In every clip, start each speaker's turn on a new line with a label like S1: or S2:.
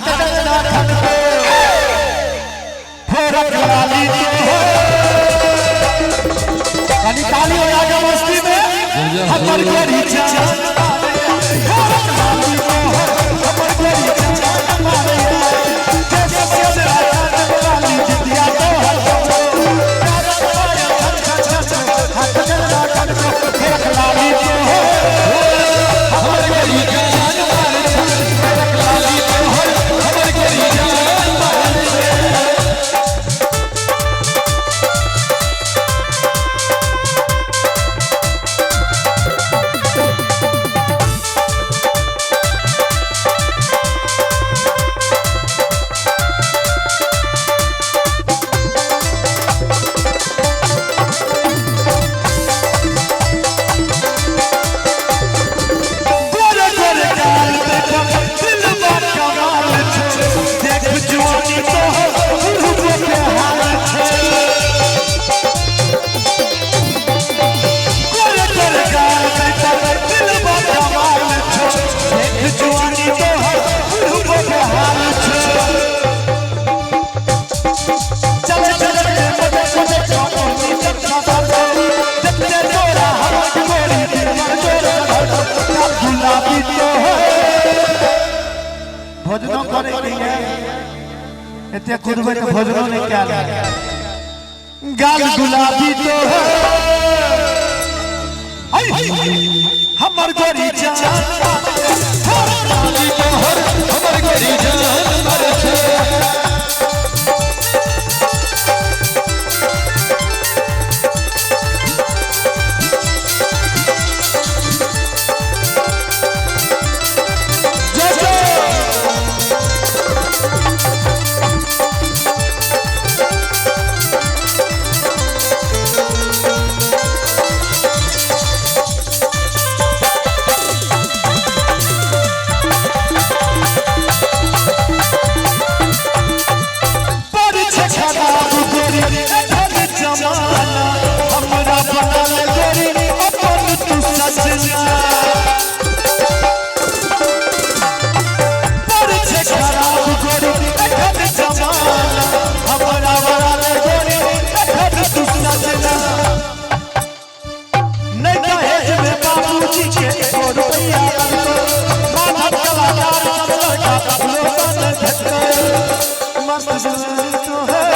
S1: हाथ डंडा खनके फोरक लाली तो कनी ताली हो जाके मस्ती में हमर गोरी जान फोरक लाली तो हमर गोरी जान मारे जैसे बजरा लाली जितिया तो हाथ डंडा खनके फोरक लाली तो
S2: हमर गोरी जान मारे फोरक लाली तो हमर गोरी जान मारे।
S1: गोरे गोरे गाल पे दिल बा कमाल छे देख जुआनी तो रूप के हाल छे गोरे गोरे गाल पे दिल बा कमाल छे देख जुआनी तो रूप के हाल छे चले चले मजे मजे चौकी चर्चा साथे देखते तोरा हमर गोरी दिल तोरा गुलाबी तो है भोजनो करे के है एते कुदबे के भोजनो नहीं कैल गाल गुलाबी तो है हमर गोरी जान
S2: लाली तो हमर गोरी जान मारे छे।
S1: जय जय पर छे खराब गोरी एखन जमाना हमरा बनल गोरी अपन तू सजना पर छे खराब गोरी एखन जमाना हमरा बनल गोरी एखन तू सजना नहीं दहेज में बाबूजी के एको रुपैया लगतो माधव कलाकार सब लड़का लोगन भेटतो मस्त जिंदगी तो है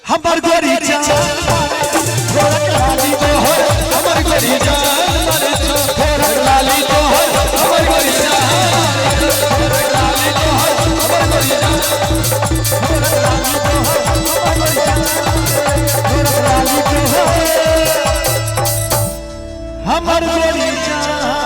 S1: हमर गोरी जान गोरख लाली
S2: तो हमर गोरी जान मारे छे फोरक लाली तो हमर गोरी जान फोरक लाली तो हमर गोरी जान
S1: गोरख लाली तो हमर गोरी जान।